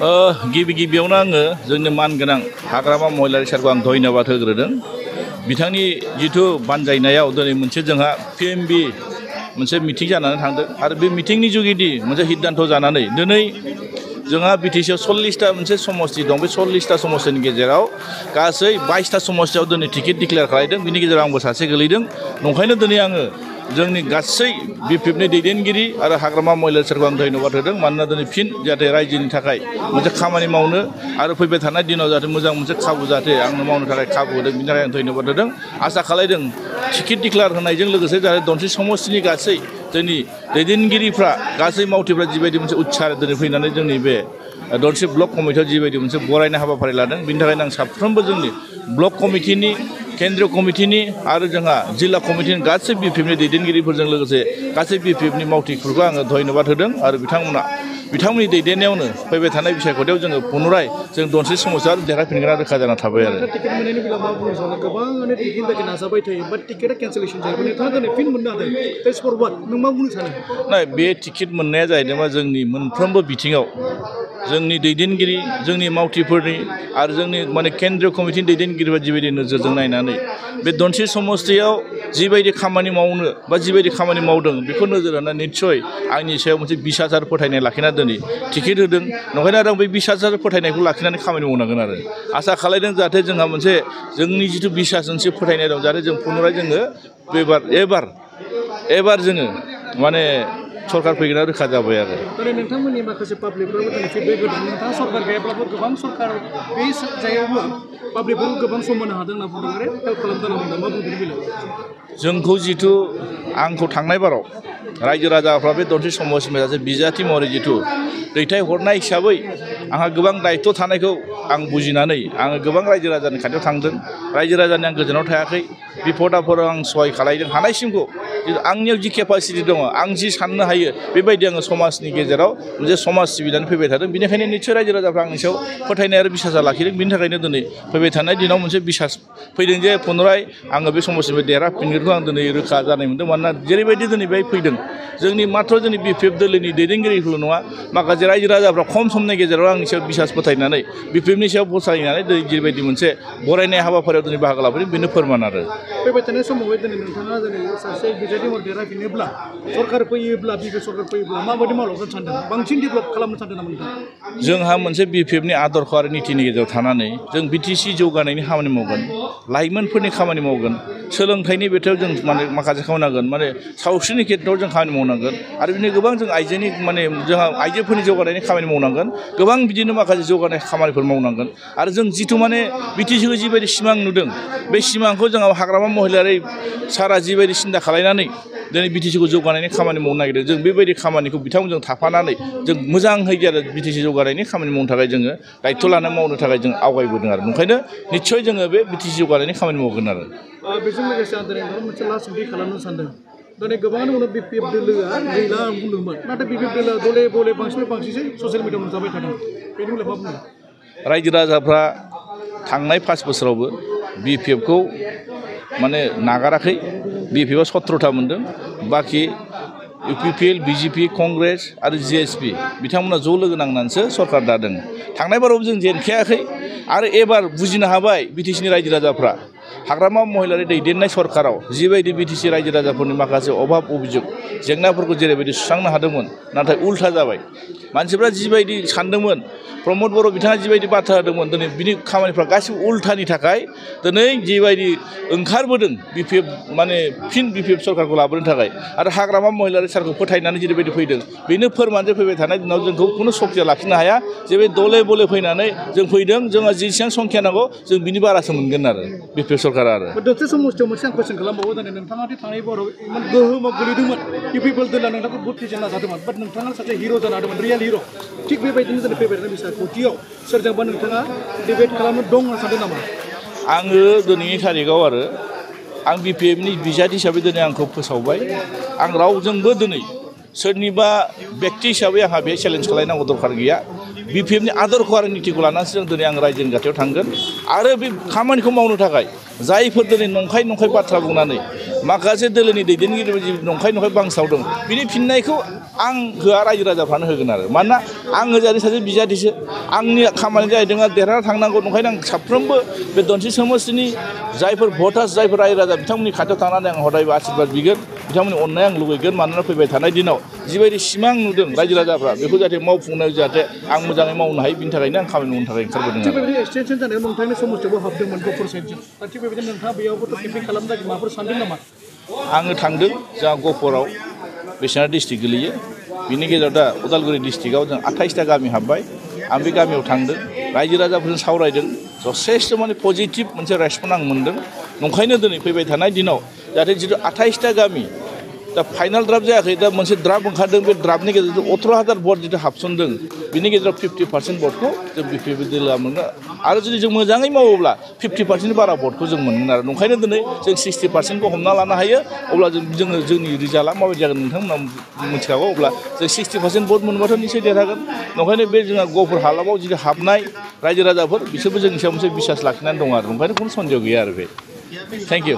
गिबि गिबियावनो आङो जोंनि मानगोनां हाग्रामा महिलारि सारखौ आं धन्यबाद होग्रोदों। बिथांनि जिथु बानजायनायाव दिनै मोनसे जोंहा पिएमबि मोनसे मिटिं जानानै थांदों आरो बे मिटिंनि जुगिदि मोनसे सिद्धान्त जानानै दिनै जोंहा बिटिसिआव 40टा मोनसे समस्ति दं। बे 40टा समस्तिनि गेजेराव गासै 22टा समस्तियाव दिनै टिकेट डिक्लेयार खालामदों। बिनि गेजेराव आंबो सासे गोलैदों। नंखायनो दिनै आङो जोंनि गासै बिपिएफनि दैदेनगिरि आरो हाग्रामा महिलारि सारखौ आं धन्यबाद होदों। मानोना दिनै फिन जाहाथे रायजोनि थाखाय मोनसे खामानि मावनो आरो फैबाय थानाय दिनाव जाहाथे मोजां मोनसे खाबु जाहाथे आंनो मावनो थाखाय खाबु होदों। बिनि थाखाय आं धन्यबाद होदों। आसा खालामदों टिकेट डिक्लेयार होनायजों लोगोसे जाहाथे धनस्रि समस्तिनि गासै जोंनि दैदेनगिरिफ्रा गासै मावथिफ्रा जिबायदि मोनसे उत्साह दिनै फैनानै जोंनि बे धनस्रि ब्लक कमिटियाव जिबायदि मोनसे बरायनाय हाबाफारि लादों। बिनि थाखायनो आं साफ्रोमबो जोंनि ब्लक कमिटिनि केन्द्रीय कमिटिनि आरो जोंहा जिल्ला कमिटिनि गासै बिपिएफनि दैदेनगिरिफोरजों लोगोसे गासै बिपिएफनि मावथिफोरखौ आङो धन्यबाद होदों। आरो बिथांमोननि दैदेननायावनो फैबाय थानाय बिसायख'थियाव जोङो पुनराय जों धनस्रि समस्तियाव देरहाफिनगोन रोखा जाना थाबाय आरो। टिकेट मोननायनि बेलायाव मा बुंनो सानो? गोबाङानो टिकेटनि थाखाय नाजाबाय थायो, बाट टिकेटआ केन्सेलेसन जायो। नोंथाङा दिनै फिन मोननो हादों। दैट्स फर वाट? नों मा बुंनो सानो? नाय बे टिकेट मोननाया जाहैदों मा जोंनि मोनफ्रोमबो बिथिङाव जोंनि दैदेनगिरि जोंनि मावथिफोरनि आरो जोंनि माने केन्द्रीय कमिटिनि दैदेनगिरिफ्रा जिबायदि नोजोरजों नायनानै बे धनस्रि समस्तियाव जिबायदि खामानि मावनो बा जिबायदि खामानि मावदों बेखौ नोजोर होनानै निस्सय आंनि सायाव मोनसे बिसास आरो फोथायनाय लाखिना दिनै टिकेट होदों। नंखायनो आरो आं बे बिसास आरो फोथायनायखौ लाखिनानै खामानि मावनांगोन आरो आसा खालामदों जाहाथे जोंहा मोनसे जोंनि जिथु बिसास मोनसे फोथायनाय दं जाहाथे जों पुनराय जोङो एबार जोङो माने सरकार फैगोना रोखा जाबाय आरो। दिनै नोंथांमोननि माखासे पाब्लिकफोराबो दिनै फिडबेक होदों। नोंथाङा सरकार गैयाब्लाबो गोबां सरकार बे जायगायावबो पाब्लिकफोरखौ गोबां सम होनो हादों होनना बुंदों आरो हेल्प खालामदों होनना बुंदों। मा बुंदों बेलायाव? जोंखौ जिथु आंखौ थांनाय बाराव रायजो राजाफ्रा बे धनस्रि समस्तिनि सासे बिजाथि महरै जिथु दैथायहरनाय हिसाबै आंहा गोबां दायित्व थानायखौ आं बुजिनानै आङो गोबां रायजो राजानि खाथियाव थांदों। रायजो राजानि आं गोजानाव थायाखै। बिपद आफोदाव आं सहाय खालामदों हानायसिमखौ। आंनियाव जि केपासिटि दङ आं जि साननो हायो बेबायदि आङो समाजनि गेजेराव मोनसे समाज सिबिनानै फैबाय थादों। बेनिखायनो निस्सय रायजो राजाफ्रा आंनि सायाव फोथायनाय आरो बिसासा लाखिदों। बिनि थाखायनो दिनै फैबाय थानाय दिनाव मोनसे बिसास फैदों जे पुनराय आङो बे समस्तिनिफ्राय देरहाफिनगोनखौ आं दिनै रोखा जानाय मोनदों। मानोना जेरैबायदि दिनै बेहाय फैदों जोंनि माथ्र जोंनि बिपिएफ दोलोनि दैदेनगिरिफोरल' नङा माखासे रायजो राजाफ्रा खम समनि गेजेराव आंनि सायाव बिसास फोथायनानै बिपिएफनि सायाव फोथायनानै दिनै जेरैबायदि मोनसे बरायनाय हाबाफारियाव दिनै बाहागो लाफैदों बेनो फोरमान आरो। फैबाय थानाय समावहाय दिनै नोंथाङा दिनै सासे बिजाथि महरै देरहाफिनोब्ला सरकार फैयोब्ला बिपिएफ सरकार फैयोब्ला माबायदि मावलांनो सानदों? बांसिन डेभेलप खालामनो सानदों नामा नोंथाङा? जोंहा मोनसे बिपिएफनि आदर्श आरो नितिनि गेजेराव थानानै जों बिटिसि जौगानायनि खामानि मावगोन, लाइमोनफोरनि खामानि मावगोन, सोलोंथाइनि बिथिङाव जों माने माखासे खामानि मावनांगोन, माने सावस्रिनि खेथ्रआव जों खामानि मावनांगोन आरो बिदिनो गोबां जों आइजोनि माने जोंहा आइजोफोरनि जौगानायनि खामानि मावनांगोन। गोबां बिदिनो माखासे जौगानाय खामानिफोर मावनांगोन आरो जों जिथु माने बिटिसिखौ जिबायदि सिमां नुदों बे सिमांखौ जोंहा हाग्रामा महिलारि सारा जिबायदि सिन्था खालामनानै दिनै बिटिसिखौ जौगानायनि खामानि मावनो नागिरदों जों बेबायदि खामानिखौ बिथांमोनजों थाफानानै जों मोजाङै आरो बिटिसि जौगानायनि खामानि मावनो थाखाय जोङो दायित्व लानानै मावनो थाखाय जों आवगायबोदों आरो ओंखायनो निस्सय जोङो बे बिटिसि जौगानायनि खामानि मावगोन आरो। बेजों लोगोसे आं दिनै मोनसे लास्ट सोंथि खालामनो सानदों। दिनै गोबाङानो उनाव बिपिएफ दोलोआ गैला आं बुंदोंमोन, नाथाय बिपिएफ दोलोआ दले बले बांसिन ससियेल मिडियाआव नुजाबाय थादों। बेनि बेलायाव मा बुङो? रायजो राजाफ्रा थांनाय 5 बोसोरावबो बिपिएफखौ माने नागाराखै। बिपिएफआ 17टा मोनदों। बाखि इउपिपिएल, बिजेपि, कंग्रेस आरो जिएसपि बिथांमोना ज' लोगो नांनानैसो सरकार दादों। थांनाय बारावबो जों जेनखायाखै आरो एबार बुजिनो हाबाय बिटिसिनि रायजो राजाफ्रा हाग्रामा महिलारि दैदेननाय सरकाराव जिबायदि बिटिसि रायजो राजाफोरनि माखासे अभाब अभियोग जेंनाफोरखौ जेरैबायदि सुस्रांनो हादोंमोन नाथाय उल्था जाबाय। मानसिफ्रा जिबायदि सानदोंमोन प्रमद बर' बिथाङा जिबायदि बाथ्रा होदोंमोन दिनै बिनि खामानिफ्रा गासिबो उल्थानि थाखाय दिनै जिबायदि ओंखारबोदों बिपिएफ माने फिन बिपिएफ सरकारखौ लाबोनो थाखाय आरो हाग्रामा महिलारि सारखौ फोथायनानै जेरैबायदि फैदों बेनो फोरमान जे फैबाय थानाय दिनाव जोंखौ खुनु सक्तिया लाखिनो हाया। जे बे दले बले फैनानै जों फैदों जोंहा जेसेबां संख्या नांगौ जों बिनि बारासो मोनगोन आरो बिपिएफ सरकारा आरो। दसे समस्थियाव मोनसे आं कुइसन खालामबावो दिनै नोंथाङा दि थांनाय बाराव इमान गोहोमाव गोलैदोंमोन इउपिपिएल दोला नोंथांखौ बुहुत फेजेन नाजादोंमोन, बाट नोंथाङा सासे हिर' जानो हादोंमोन, रियेल हिर'। थिग बेबायदिनो दिनै फैबाय थानाय बिसायख'थियाव सोरजोंबा नोंथाङा डिबेट खालामनो दं होनना सानदों नामा? आङो दिनैनि थारिखआव आरो आं बिपिएफनि बिजाथि हिसाबै दिनै आंखौ फोसावबाय। आं रावजोंबो दिनै सोरनिबा बेक्ति हिसाबै आंहा बे चेलेन्ज खालामनांगौ दरकार गैया। बिपिएफनि आदर्श आरो नितिखौ लानानैसो जों दिनै आं रायजोनि खाथियाव थांगोन आरो बे खामानिखौ मावनो थाखाय जायफोर दिनै नंखाय बाथ्रा बुंनानै माखासे दोलोनि दैदेनगिरि नंखाय बांसावदों बिनि फिननायखौ आं होआ रायजो राजाफ्रानो होगोन आरो मानोना आं जाहाथे सासे बिजाथिसो आंनि खामानि जाहैदों देरहाना थांनांगौ नंखायनो आं साफ्रोमबो बे धोनस्रि समस्तिनि जायफोर भटार्स जायफोर रायजो राजा बिथांमोननि खाथियाव थांनानै आं हदायबो आशीर्बाद बिगोन बिथांमोननि अननाय आं लुगैगोन मानोना फैबाय थानाय दिनाव जिबायदि सिमां नुदों रायजो राजाफ्रा बेखौ जाहाथे मावफुंनायाव जाहाथे आं मोजाङै मावनो हायो बिनि थाखायनो आं खामानि मावनो थाखाय ओंखारबोदों थिग बेबायदि एक्सटेनसन जानायाव नोंथांनि समस्थियावबो हाबदोंमोन गफुर साइडजों दा थिग बेबायदिनो नोंथाङा बेयावबोथ' केम्पिं खालामनो थाखाय माबाफोर सानदों नामा आङो थांदों जोंहा गहपुराव बिश्वनाथ डिस्ट्रिक्ट गोलैयो बिनि गेजेराव दा उदालगुरि डिस्ट्रिक्टआव जों 28टा गामि हाबबाय आं बे गामियाव थांदों रायजो राजाफोरजों सावरायदों जथेस्थ' माने पजिटिभ मोनसे रेसपन्स आं मोनदों नंखायनो दिनै फैबाय थानाय दिनाव जाहाथे जिथु 28टा गामि दा फाइनाल ड्राफ्ट जायाखै दा मोनसे ड्राफ्ट ओंखारदों बे ड्राफ्टनि गेजेरजों 18,000 भट जिथु हाबसनदों बिनि गेजेराव 50% भटखौ जों बिपिपि दोलोआ मोनगोन आरो जुदि जों मोजाङै मावोब्ला 50% बारा भटखौ जों मोनगोन आरो नंखायनो दिनै जों 60%खौ हमना लानो हायो अब्ला जोंनि रिजाल्टआ माबायदि जागोन नोंथांमोना मिथिखागौ अब्ला जों 60% भट मोनबाथ' निश्चय देरहागोन नंखायनो बे जोंहा गहपुर हालामाव जिथु हाबनाय रायजो राजाफोर बिसोरबो जोंनि सायाव मोनसे बिसास लाखिनानै दं आरो ओंखायनो खुनु सन्देह गैया आरो बे थेंक इउ